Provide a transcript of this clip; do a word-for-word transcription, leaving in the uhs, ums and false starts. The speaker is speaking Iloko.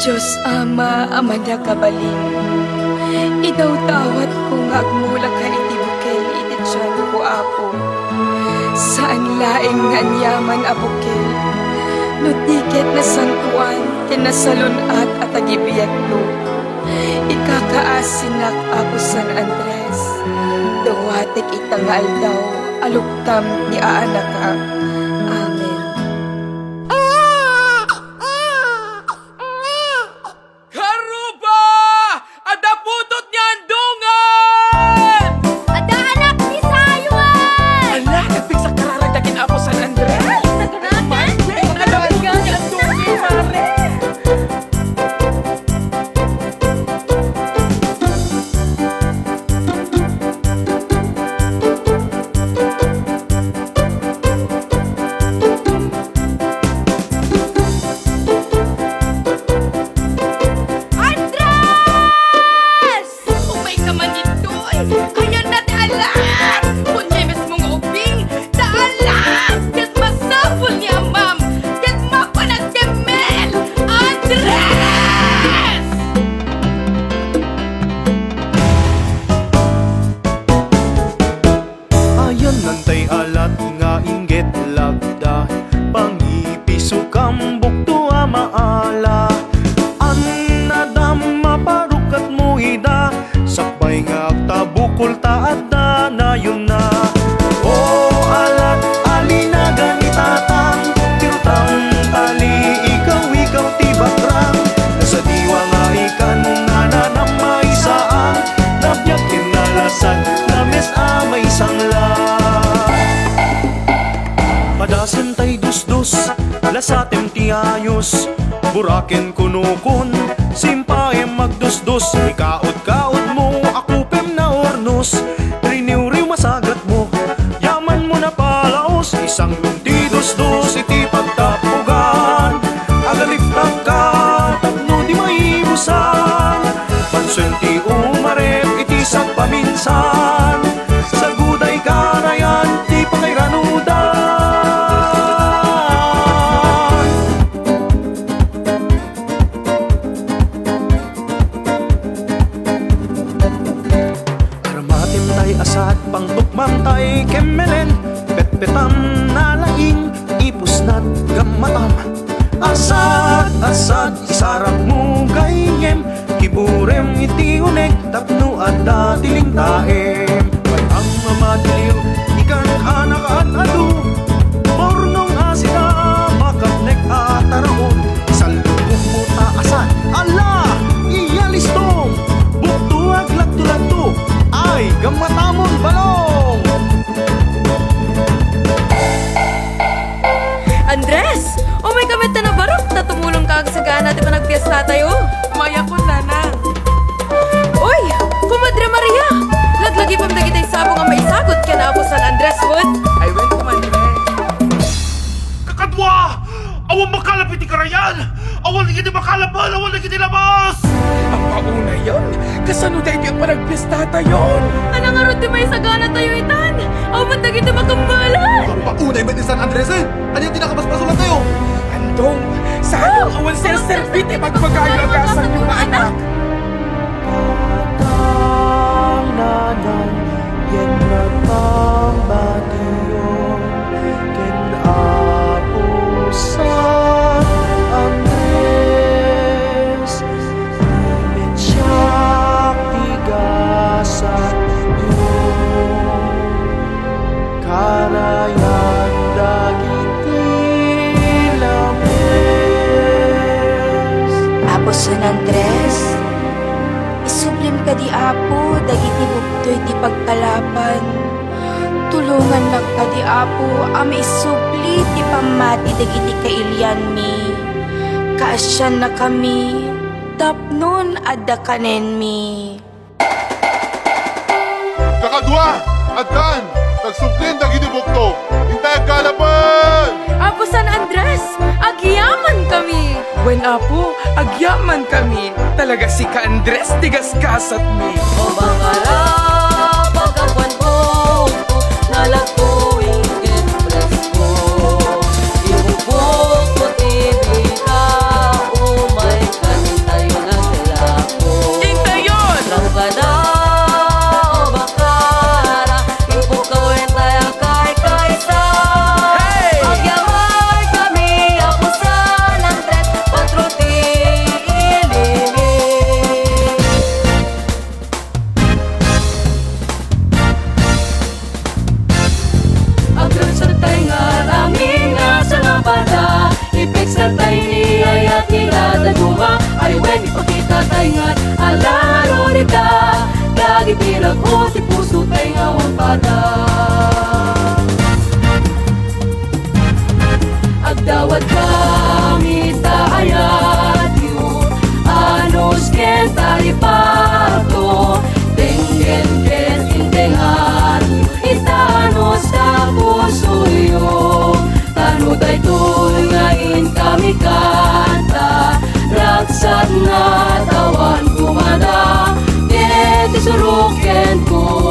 Dios Ama a mannakabalin, idawdawatko nga agmulaka iti bukel iti tianko, Apo. Saan laeng nga aniaman a bukel, no di ket nasantoan ken nasalun-at a tagibiagko. Ikakaasinak, Apo San Andres, dawatek ita nga aldaw a luktam ti aanakak. Amen. Karuba! Adda putot ni Andongan! Adda anak ni Sayuan! Ala, nagpigsa kararag dagiti Apo San Andres. Ay, naganakan! Adda putot ni Andongan, mare! Andres! Umay ka man ditoy! Ayan na ti alam! Kunyay mismo nga ubing! Ta alam! Ket masapul ni amam! Ket mapan agdemmel! Andres! Ayan nantay alat nga inggit lagda, pangipisukam bukto a maala. Annadam maparukatmo ida, sakbay nga agtabukol ta adda nayonna. O alat a linaga ni tatang, ti rutang tali, ikaw, ikaw ti bakrang. Nasadiwa nga ikan nananam maisaang, nabiag ken nalasag, names a maisangla. Padasen tay dusdos, lasatem ti ayos, buraken kunukon, simpaem magdusdos, ikaot-kaotmo, akupem naurnos, riniwriw masagatmo, yamanmo napalaos, isanglong ti dusdos iti pagtapugan, agariptakka tapno di maibusan, pansuen ti umarep iti sagpaminsan, saguday karayan ti pakairanudan. Armatem tay asat, pangtukmam tay kemmelen, petpetam nalaing, ipusnat gammatam. Asat, asat, isarakmo gayem, kiburem iti uneg, tapno adda ti lintaem. Bay-am a matiliw, ikan a nakaad-adu, purnong a sika makatnek a taraon, isalukokmo ta asat. Ala, iya listong, bukto aglagto-lagto, ay, gammatamon balong! Andres! Umay ka met ta nabarok ta tumulongka agsagana ti panagpiestatayo. Mayakon, nanang. Uy, Komadre Maria! Laglagipem dagiti sabong a maisagut ken Apo San Andres, wen? Ay, wen, Komadre. Kakadua! Awan makalap iti karayan! Awan dagiti makalap, awan dagiti labas! Ampaunay, kasano daytoy a panagpiestatayon? Ania ngarud ti maisaganatayo itan? Awan dagiti makammalan! Ampaunay met ni San Andres, eh! Ania ti nakabasbasolatayo? Andong, saan awan serserbi ti pagpagayo a gasatyo nga anak? Patang nanang, yen nagpambatiu ken Apo San Andres, imediak ti gasatyo. Karayan dagiti lames. Apo San Andres, isublim kadi, Apo, dagiti buktoy ti pagkalapan. Tulongannak kadi, Apo, a maisubli ti pammati dagiti kailianmi. Kaasiannakami tapnon adda kanenmi. Kakadua, addan, nagsubli dagiti bukto, intay aggalapen! Apo San Andres, agyamankami! Wen, Apo, agyamankami! Talaga sika, Andres, ti gasgasatmi! O mangarap a gapuan bukto, nalagtoy ket presko. Ibukbukmo ti bika, umay ka Ipakita tay ngarud a laro dita, dagiti rag-o ti puso tay nga awan pada. Agdawat kami ta ayatyo, anus ken taripato, denggen ken intengatyo, itanus ta pusoyo. Tano daytoy nga inkami kanta, ragsakna ta awan kumada, ket isuroken ko